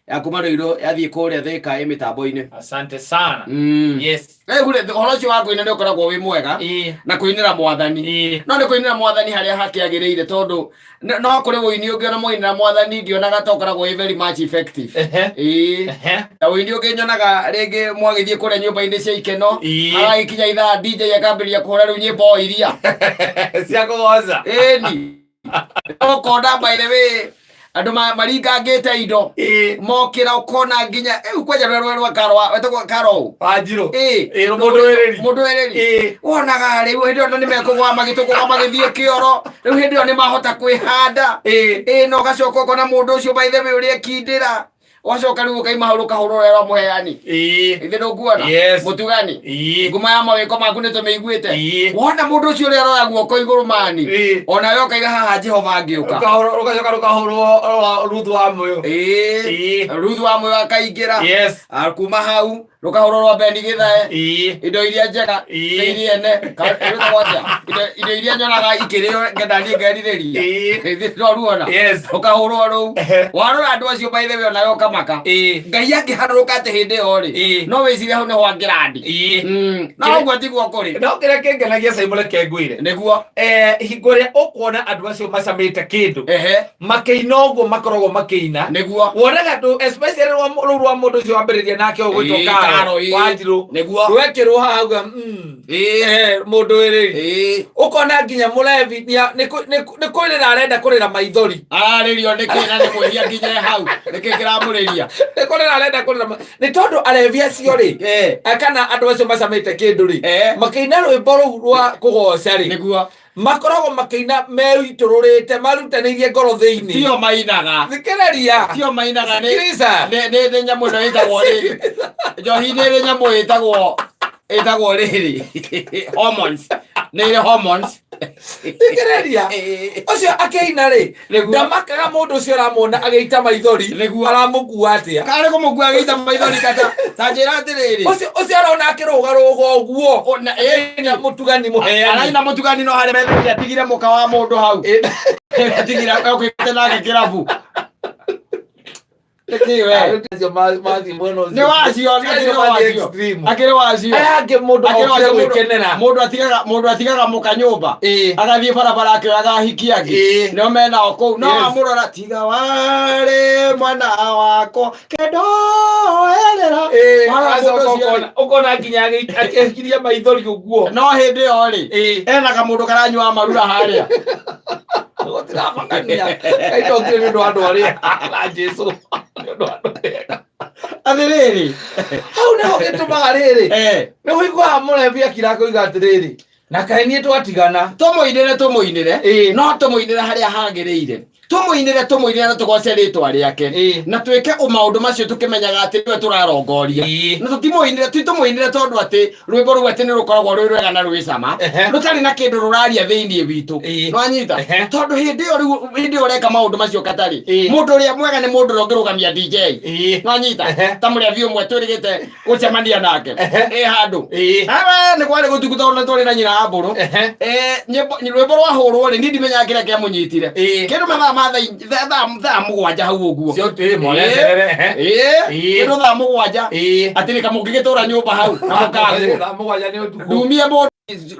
Ya kuma Ruiru yathiĩ kũrĩa Thika ĩ mĩtambo-inĩ. Asante sana. Yes. Rĩu rĩ, ũhoro ũcio wa kũina nĩ ũkoragwo wĩ mwega na kũinĩra mwathani. No nĩ kũinĩra mwathani harĩa hakĩagĩrĩire, tondũ no kũrĩ ũini ũngĩ ona mwainĩra mwathani ndionaga ta ũkoragwo wĩ very much effective. Ta ũini ũngĩ nyonaga rĩngĩ mwagĩthiĩ kũrĩa nyũmba-inĩ cia ikeno, haragĩkinya ithaa DJ akambĩrĩria kũhũra rĩu nyĩmbo o iria cia kũgoca. Ĩni ũkona, by the way, andũ maringangĩte indo, mokĩra ũkona nginya rĩu kwanja rũrĩa rwa karo wetagwo karo ũ? Wanjirũ. Mũndũ wĩrĩri. Mũndũ wĩrĩri. Wonaga rĩu hĩndĩ ĩyo nĩ mekũgwa magĩtũgũga magĩthiĩ kĩoro, rĩu hĩndĩ ĩyo nĩ mahota kwĩhanda. Na ũgacoka ũkona mũndũ ũcio, by the way, ũrĩa ekindĩra, ũgacoka rĩu ũkaima hau rũkahũrwo rũrĩa rwa mũheani. Ithe ndũkuona? Yes. Mũtugani, nguma ya mawĩko maku nĩ tũmĩiguĩte. Wona mũndũ ũcio ũrĩa aroya guoko igũrũ mani, onawe ũkaiga haha Jehova angĩũka. Rũgacoka rũkahũrwo rwa Ruthu wa Mũyũ. Ruthu wa Mũyũ akaingĩra. Yes. Ah, kuma hau rũkahũrwo rwa Beni Gĩthae. Indo iria njega nĩ iria ene. Rwĩtagwo atĩa? Indo iria nyonaga ikĩrĩo ngenda niĩ ngerirĩria. Ithuĩ twaruona. Yes. Rũkahũrwo rũu. Warora andũ acio, by the way, onawe ũkamaka. Ngai angĩharũrũka atĩ hĩndĩ ĩyo rĩ, no wĩcirie hau nĩho angĩrandi. No ũguo tiguo kũrĩ. No kĩrĩa kĩngenagia, Simon, reke ngwĩre. Nĩguo. Hingo ĩrĩa ũkuona andũ acio macamĩte kĩndũ makĩina ũguo makoragwo makĩina, wonaga andũ, especially rũu rwa mũndũ ũcio wambĩrĩria nake ũgwĩtwo Karo, Karo Wanjirũ. Rwekĩrwo haha uga mũndũ wĩrĩri, ũkona nginya mũlevi nĩ kũrĩra arenda kũrĩra maithori. Ararĩrio nĩkĩ na nĩ mwĩhia nginya hau? Nĩkĩ kĩramũrĩria? Nĩ kũrĩra arenda kũrĩra nĩ tondũ arevi acio rĩ, kana andũ acio macamĩte kĩndũ rĩ, makĩina rwĩmbo rũu rwa kũgoca rĩ, makoragwo makĩina meitũrũrĩte, marutanĩirie ngoro thĩinĩ. Tio mainaga. Thikĩrĩria. Tio mainaga nĩ Sikiliza. Nĩ nyamũ ĩno ĩtagwo rĩrĩ, njohi nĩ ĩrĩ nyamũ ĩtagwo rĩrĩ, hormones, nĩ ĩrĩ hormones. Thikĩrĩria, ũcio akĩina rĩ, ndamakaga mũndũ ũcio ũramuona agĩita maithori aramũkua atĩa. Karĩ kũmũkua agĩita maithori kata ta njĩra atĩrĩrĩ. Ũcio arona akĩrũgarũga ũguo O, na na mũtugani mũheani. Araina mũtugani, no harĩa methĩire atigire mũka wa mũndũ hau. Atigire okĩte nake kĩrabu nĩkĩ we? Acio mathiĩ mwena ũcio. Nĩ wacio. Acio Akĩrĩ mathiĩ wacio. extreme. Akĩrĩ wacio. Aya angĩ mũndũ Akĩrĩ okire wacio. gwĩkenera. Mũndũ atigaga mũka nyũmba, agathiĩ barabara akĩoyaga ahiki angĩ. Nĩo menao kũu no amũrora tiga warĩ mwana wakwa kendoerera. Warora mũndũ Acoka ũcio rĩ, ũkona nginya akĩhikiria maithori ũguo. No hĩndĩ ĩyo rĩ, ena kamũndũ karanyua marura harĩa. Gũtiramakania Ngai ndokire nĩ ũndũ wa andũ arĩa na Jesu nĩ ũndũ wa andũ arĩa. Atĩrĩrĩ, hau nĩho gĩtũmaga rĩrĩ, nĩ ũiguaga mũrebi akira akoiga atĩrĩrĩ, na kaĩ niĩ twatigana. Tũmũinĩre, tũmũinĩre. No tũmũinĩre harĩa hagĩrĩire, tũmũinĩre, tũmũinĩre na tũgoce rĩtwa rĩake, na twĩke maũndũ macio tũkĩmenyaga atĩ nĩwe tũrarongoria. Na tũtimũinĩre, ti tũmũinĩre tondũ atĩ rwĩmbo rũu atĩ nĩ rũkoragwo rwĩ rwega na rwĩ cama, rũtarĩ na kĩndũ rũraria thĩinĩ witũ. Nĩwanyita? Tondũ hĩndĩ ĩyo rĩu, hĩndĩ ĩyo ũreka maũndũ macio katarĩ mũndũ ũrĩa mwega nĩ mũndũ ũrĩa ũngĩrũgamia DJ. Nĩwanyita? Ta mũrebi ũmwe twĩrĩgĩte gũcemania nake ĩ handũ. Awe, nĩ kwarĩ gũtuku tondũ nĩ twarĩ na nyina wa mbũrũ. Nyĩmbo, rwĩmbo rwahũrwo rĩ, niĩ ndimenyaga kĩrĩa kĩamũnyitire. Kĩndũ mathaa ma thaa 7 hau ũguo. Cio mwarecerere, ehe. Kĩndũ thaa 7, atĩrĩ kamũngĩgĩtũra nyũmba hau na mũkaguo. Thaa 7 nĩ ũtukũ. Ndumie mũndũ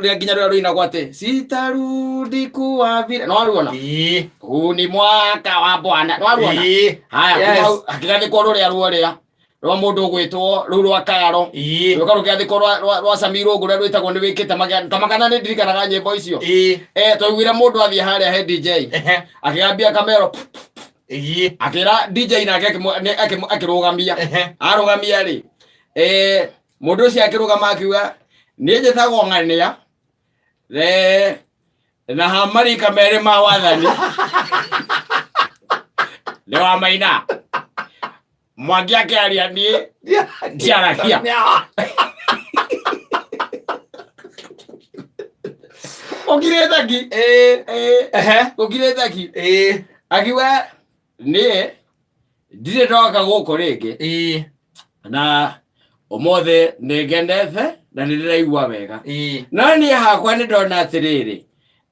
rĩa nginya rũrĩa rũinagwo atĩ sitarudi kuwa vile, no ruona? Huu ni mwaka wa Bwana, no ruona? Haya. Yes. Kuma hau hakĩgathĩkwo rũrĩa ruorĩa rwa mũndũ ũgwĩtwo rũu rwa karo, rũka rũkĩathĩkwo rwa Sami Rũngũ rũrĩa rwĩtagwo nĩ wĩkĩte ta makana. Nĩ ndirikanaga nyĩmbo icio. Twaiguire mũndũ athiĩ harĩa he DJ, akĩgambia kamero, akĩra DJ nake akĩrũgamia. Arũgamia rĩ, mũndũ ũcio akĩrũgama akiuga, "Niĩ njĩtagwo ng'ania na ha marika merĩ ma wathani nĩ wa Maina Mwangi." Akĩaria, "Niĩ ndiaragia." Ũkirĩte ki. Ũkirĩte ki. Akiuga, "Niĩ ndirĩ ndoka gũkũ rĩngĩ, na ũmũthĩ nĩ ngenete na nĩ ndĩraigua wega." No niĩ hakwa nĩ ndona atĩrĩrĩ,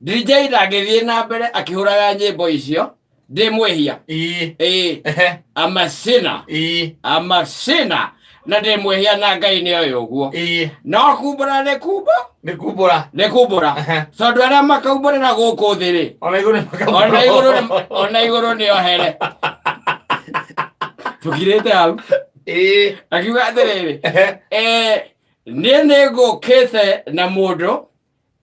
DJ ndangĩthiĩ na mbere akĩhũraga nyĩmbo icio. Ndĩ mwĩhia. Ĩĩ. Ĩĩ. Ehe. I'm a sinner. Ĩĩ. I'm a sinner. Na ndĩ mwĩhia na Ngai nĩ oĩ ũguo. Ĩĩ. No kumbũra nĩ kumba. Nĩ kumbũra. Nĩ kumbũra. Ehe. Tondũ arĩa makaumbũrĩra gũkũ thĩ rĩ. Ona igũrũ nĩ makaumbũra. Ona igũrũ ona igũrũ nĩ ohere. Tũkirĩte hau. Ĩĩ. Akiuga atĩrĩrĩ. Ehe. Eh, niĩ nĩ ngũkĩte na mũndũ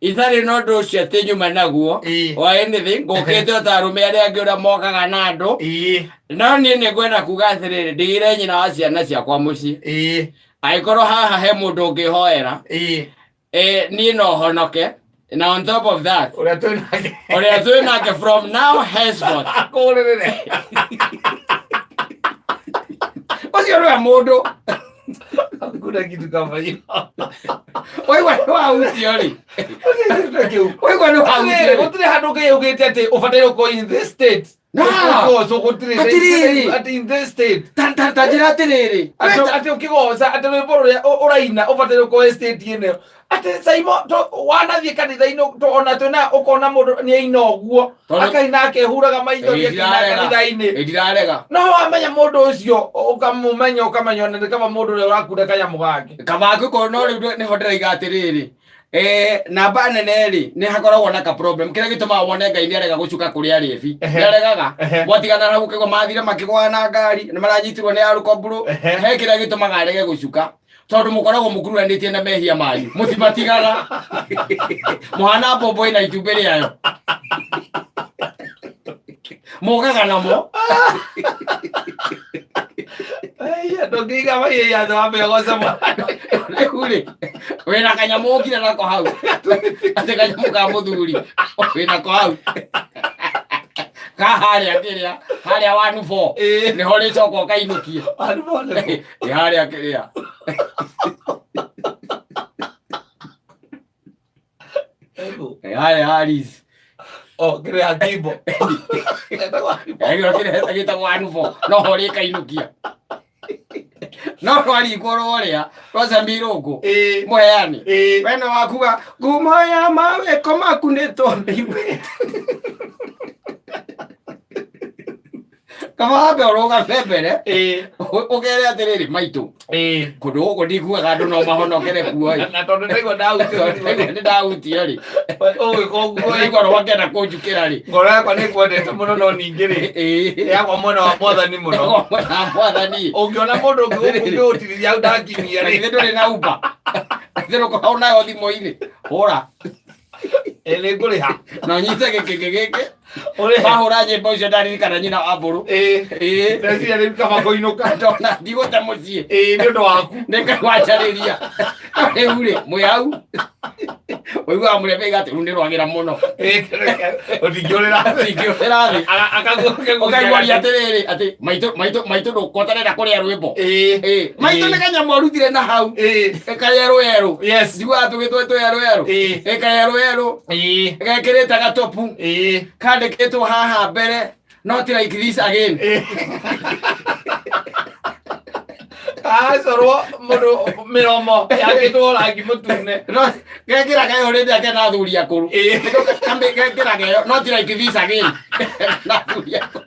itarĩ na ũndũ ũcio atĩ nyuma naguo Ĩĩ. or anything, ngũkĩte o ta arũme arĩa angĩ ũrĩa mokaga na andũ. Ĩĩ. No niĩ nĩ ngwenda kuga atĩrĩrĩ, ndigire nyina wa ciana ciakwa mũciĩ. Ĩĩ. Angĩkorwo haha he mũndũ ũngĩhoera, Ĩĩ. niĩ no honoke. Na on top of that, Ũrĩa twĩ nake. Ũrĩa twĩ nake from now henceforth. Akũrĩrĩre. Ũcio nĩwe mũndũ. Hakuna kitu kama hiyo. Waigua nĩ wahutio rĩ. Waigua nĩ wahutio rĩ. Gũtirĩ handũ Ngai augĩte atĩ ũbataire gũkorwo in this state. No. Ũkĩgoca gũtirĩ. Atĩrĩrĩ. Atĩ in this state. Ta njĩra atĩrĩrĩ. Atĩ ũkĩgoca atĩ rwĩmbo rũrĩa ũraina ũbataire gũkorwo state ĩno. Atĩ Saimo wanathiĩ kanitha-inĩ ona twĩna ũkona mũndũ nĩ aina ũguo. Tondũ- Akaina akehuraga maithori Ĩĩ, akĩina ndirarega. kanitha-inĩ. Ĩĩ, ndirarega. No wamenya mũndũ ũcio ũkamũmenya ũkamenya ona nĩ kaba mũndũ ũrĩa ũrakunda kanyamũ gake. Kaba angĩkorwo no rĩu nĩho ndĩraiga atĩrĩrĩ. Namba nene rĩ nĩ hakoragwo na ka problem kĩrĩa gĩtũmaga wone Ngai nĩ arega gũcuka kũrĩ arĩbi. Ehe. Nĩ aregaga. Ehe. Mwatigana hau ũkaigua mathire makĩgũa na ngari nĩ maranyitirwo nĩ arũkombũrũ. Ehe. He kĩrĩa gĩtũmaga arege gũcuka. Tondũ mũkoragwo mũkururanĩtie na mehia manyu. Mũtimatigaga. Mũhana mbombo ĩna itumbĩ rĩayo. Mũkaga namo. Ndũngĩiga mahiga thĩ wambe ũgoce Mwathani. Rĩu rĩ, wĩna kanyamũ ũkire nako hau. Atĩ kanyamũ ka mũthuri. Wĩnako hau. Ka harĩa kĩrĩa, harĩa one four. Ĩĩ. Nĩho ũrĩcoka ũkainũkie. Handũ hothe kũ. Ĩ harĩa kĩrĩa. Ĩ harĩa Haris. Oh, kĩrĩa Kimbo. Ĩyo kĩrĩa gĩtagwo one four. No ho ũrĩkainũkia. No rwarikwo rworĩa, rwacamia irũngũ. Ĩĩ. Mũheani. Ĩĩ. We nĩ wakuga ngumo ya mawĩko maku nĩ tondũ kaba wambe ũrũgame mbere Ĩĩ. ũkere atĩrĩrĩ maitũ Ĩĩ. kũndũ gũkũ ndikuaga andũ no mahonokere kuo ĩ. Na tondũ ndaigua ndahutio nĩ ndahutio rĩ ũgwĩka ũguo ĩ. ndaigua rwakenda kũnjukĩra rĩ Ngoro yakwa nĩ ĩkwendete mũno no ningĩ rĩ Ĩĩ. yakwa mwena wa mwathani mũno. Mwena wa mwathani Ũngĩona mũndũ ũngĩ ũngĩũtirithia hau ndakinyia na rĩ. githĩ ndũrĩ na uba githĩ ndũkoragwo nayo thimũ-inĩ hũra Ĩ nĩ ngũrĩha. Na ũnyite gĩkĩngĩ gĩkĩ. Ũrĩhe. Wahũra nyĩmbo icio ndaririkana nyina wa mbũrũ. Ĩĩ. Ĩĩ. Ndeciria rĩu kaba kũinũka. Ndona ndigũte mũciĩ. Ĩĩ nĩ ũndũ waku. Nĩ ngwanjarĩria. Rĩu rĩ, mwĩ hau. Ũiguaga mũrebe atĩ rĩu nĩ rwagĩra mũno. Ĩĩ ũtingĩũrĩra thĩ. Ũtingĩũrĩra thĩ. Ũkaiguaria atĩrĩrĩ atĩ maitũ maitũ maitũ ndũkotarenda kũrĩa rwĩmbo. Ĩĩ. Ĩĩ. Maitũ nĩ kanyamũ arutire na hau. Ĩĩ. Kayerũ yerũ. Yes. Njiguaga tũgĩtwo twĩyerũ yerũ. Ĩĩ. Ĩ kayerũ yerũ. Ĩĩ. Gekĩrĩte gatopu. Ĩĩ. Kandĩkĩtwo haha mbere. Not like this again. Ĩĩ. Acorwo mũndũ mĩromo yakĩtwo rangi mũtune. No gekĩra keyo rĩndĩ ake na athuri akũrũ. Ĩĩ. Gekĩra keyo not like this again. Na athuri akũrũ.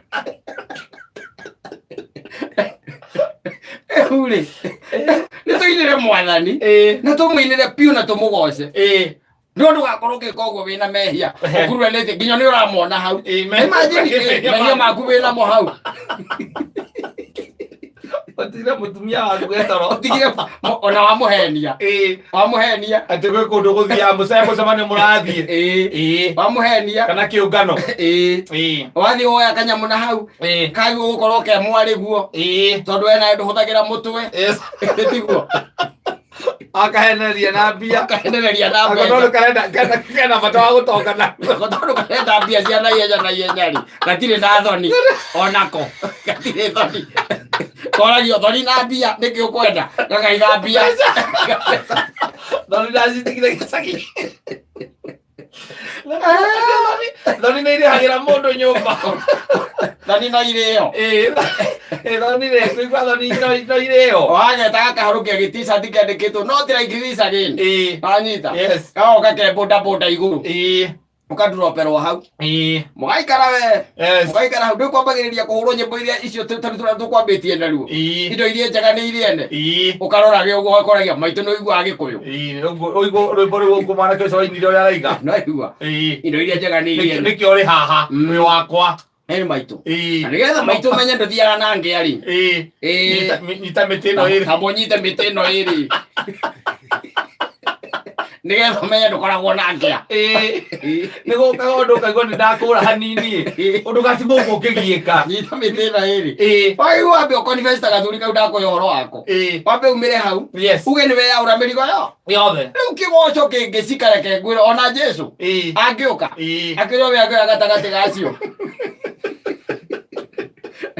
Rĩu rĩ, nĩ tũinĩre mwathani Ĩĩ. na tũmũinĩre piũ na tũmũgoce. Ĩĩ. No ndũgakorwo ũgĩka ũguo wĩna mehia ũkururanĩtie nginya nĩ ũramona hau. Ĩĩ, me- Imagine, mehia maku wĩnamo hau. Ũtigire mũtumia waku etoro. Ũtigire ona wamũhenia. Ĩĩ. Wamũhenia. Atĩ gwĩ kũndũ gũthiaga mũcaya mũcemanio mũrathiĩ. Ĩĩ. Ĩĩ. Wamũhenia. Kana kĩũngano. Ĩĩ. Ĩĩ. Wathiĩ woya kanyamũ na hau. Ĩĩ. Kagĩrĩirwo gũkorwo ke mwarĩ guo. Ĩĩ. Tondũ we nawe ndũhũthagĩra mũtwe. Yes. Tiguo. Akahenereria na mbia. Akahenereria na Ako tondũ mbeca. karenda kena bata wa gũtonga na. Tondũ karenda mbia cia naihenya naihenya rĩ. Gatirĩ na thoni. Onako. Gatirĩ thoni. Koragio thoni na mbia nĩkĩ ũkwenda. Gakaiga mbia. Thoni ndacitigire gĩcagi. Thoni nĩ irĩhagĩra mũndũ nyũmba. Thoni no irĩo. Ĩĩ. Ĩĩ, thoni rĩ, kũigua thoni no irĩo. Wageta gakahũrũkia gĩ-t-shirt kĩandĩkĩtwo not like this again. Ĩĩ. Wanyita. Yes. Gagoka ke boda boda igũrũ. Ĩĩ. Mũkandroperwo hau. Mũgaikara we. Mũgaikara hau ndũkwambagĩrĩria kũhũrwo nyĩmbo iria icio tarĩu tũrĩa tũkwambĩtie naruo. Indo iria njega nĩ iria ene. Ũkarora gĩ ũguo ũkoragia maitũ nĩ ũiguaga Gĩkũyũ. Ũguo ũiguo rwĩmbo rũu ũguo mwanake ũcio wainire ũrĩa araiga. No aigua. Indo iria njega nĩ iria ene. Nĩkĩo ũrĩ haha wĩ wakwa. Ĩni maitũ. Na nĩgetha maitũ menye ndũthiaga na ngĩa rĩ. Nyita mĩtĩ ĩno ĩrĩ. Tamba ũnyite mĩtĩ ĩno ĩrĩ. Nĩgetha ũmenye ndũkoragwo na ngĩa. Nĩ gũkaga ũndũ ũkaigua nĩ ndakũra hanini ũndũ gatigwo ũguo ũkĩgiĩka. Nyita mĩtĩ ĩno ĩrĩ. Wagĩrĩirwo wambe ũkonifesta gathuri kau ndakũhe ũhoro wako. Wambe umĩre hau. Uge nĩ weyaũra mĩrigo yo. Yothe. Rĩu kĩgoco kĩngĩcika reke ngwĩre ona Jesu angĩũka akĩrĩ we angĩoya gatagatĩ gacio.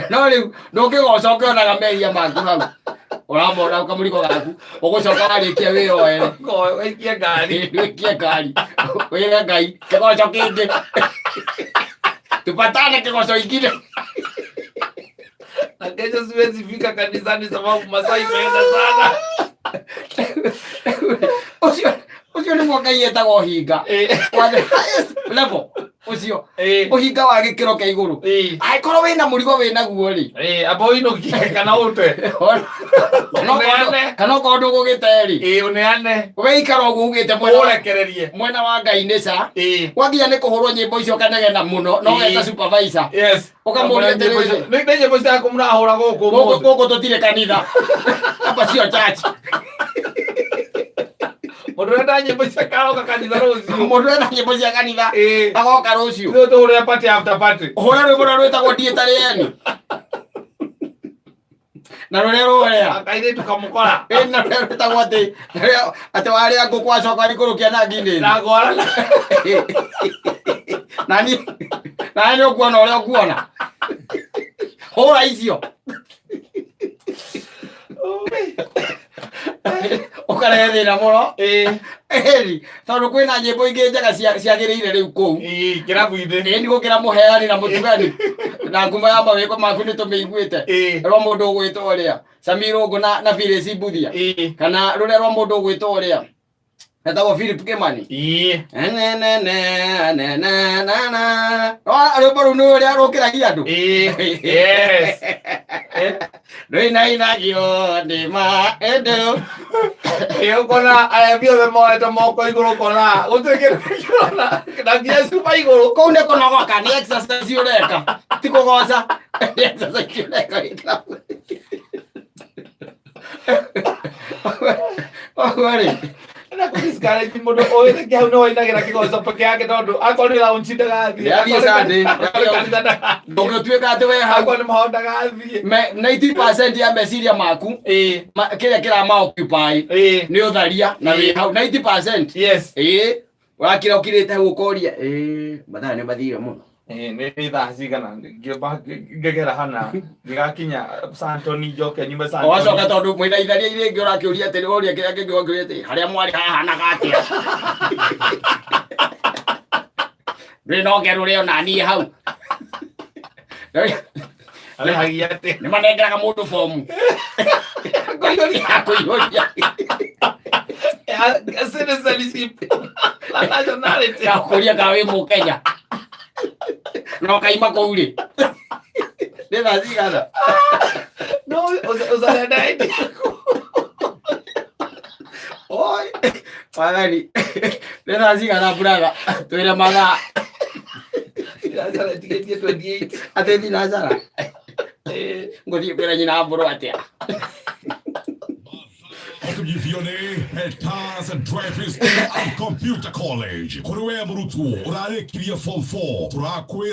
No rĩu ndũngĩgoca ũkĩonaga mehia maku hau. Ũramona kamũrigo gaku ũgũcoka warĩkia wĩyoere. Wĩikie ngari. Wĩikie ngari. Wĩre Ngai kĩgoco kĩngĩ. Tupatane kĩgoco ingine. Na kesho siwezi fika kanisani sababu masaa imeenda sana. Ũcio ũcio nĩguo Ngai etaga ũhinga. Wa the highest level. Ũcio ũhinga wa gĩkĩro kĩa igũrũ. Angĩkorwo wĩna mũrigo wĩnaguo rĩ. Amba ũinũkie kana ũte. Ũneane. Kana okorwo ndũgũgĩte rĩ. Ũneane. Ũgaikara ũguo ugĩte mwena. Ũrekererie. Mwena wa Ngai nĩ ca. Wakinya nĩ kũhũrwo nyĩmbo icio ũkanegena mũno na ũgeta supervisor. Ũkamũria atĩrĩrĩ. Nĩ nyĩmbo ciaku mũrahũra gũkũ ũmũthĩ. Gũkũ tũtirĩ kanitha. Hapa sio church. Mũndũ ũrenda nyĩmbo cia karoka kanitha rũciũ. Mũndũ ũrenda nyĩmbo cia kanitha agoka rũciũ. Rĩu tũhũre party after party. Hũra rwĩmbo rũrĩa rwĩtagwo ndiĩ tarĩ eni. Na rũrĩa rũrĩa. Akairĩtu kamũkora. Na rũrĩa rwĩtagwo atĩ atĩ warĩa ngũkũ acoka ikũrũkia na nginĩ. Na ngwara. Na niĩ na nĩ ũkuona ũrĩa ũkuona. Hũra icio. Ũkarehe thĩna mũno. Ĩni, tondũ kwĩna nyĩmbo ingĩ njega ciagĩrĩire rĩu kũu. Kĩrabu-inĩ. Ĩni gũkĩra mũheani na mũtugani. Na ngumo ya mawĩko maku nĩ tũmĩiguĩte. Rwa mũndũ ũgwĩtwo ũrĩa. Samir Ũngũ na Phyllis Mbuthia. Kana rũrĩa rwa mũndũ ũgwĩtwo ũrĩa. Etagwo Philip Kimani. Rwĩmbo rũu nĩ ũrĩa rũkĩragia andũ. Yes. Rũinainagio nĩ maũndũ. Ũkona aya othe moete moko igũrũ ũkona gũtirĩ kĩndũ kĩrona na nginya cuba igũrũ. Kũu nĩ kũnogoka, nĩ exercise ũreka. Ti kũgoca. Nĩ exercise ũreka wĩ kĩrabu. Ũguo rĩ. Na kũdiscourage mũndũ ũĩte hau nĩ wainagĩra kĩgoco peke yake tondũ akorwo nĩ lounge ndagathiĩ. Ndathiĩ Sunday. Akorwo nĩ kanitha ndagathiĩ. Ndũngĩtuĩka atĩ we hau. Akorwo nĩ mahoya ndagathiĩ. 90% ya meciria maku kĩrĩa kĩrama occupy nĩ ũtharia na wĩ hau 90%. Ũrakira ũkirĩte hau ũkoria, mathaa nĩ mathire mũno. Nĩ thaa cigana ngĩamba ngĩgera hana ngĩgakinya Santoni njoke nyume Santoni. Ũgacoka tondũ mwĩna itharia iria ingĩ ũrakĩũria atĩrĩ, ũria kĩrĩa kĩngĩ ũgakĩũria atĩrĩ, harĩa mwarĩ hahanaga atĩa? Ndũrĩ na ũngerũre ona niĩ hau. Arĩhagia atĩa? Nĩ manengeraga mũndũ bomu. Kũiyũria. Kũiyũria. Citizenship na nationality. Ya kũria kana wĩ Mũkenya. Na ũkaima kũu rĩ. Nĩ thaa cigana? No, ũcarenda ID yaku. Oi, wathani. Nĩ thaa cigana brother? Twĩre mathaa. Thinacara ĩtigĩtie 28. Atĩ thinacara? Ngũthiĩ kwĩra nyina mbũrũ atĩa? Hetars Driving School and Computer College. Kũrĩ we mũrutwo ũrarĩkirie form 4 tũrakwĩra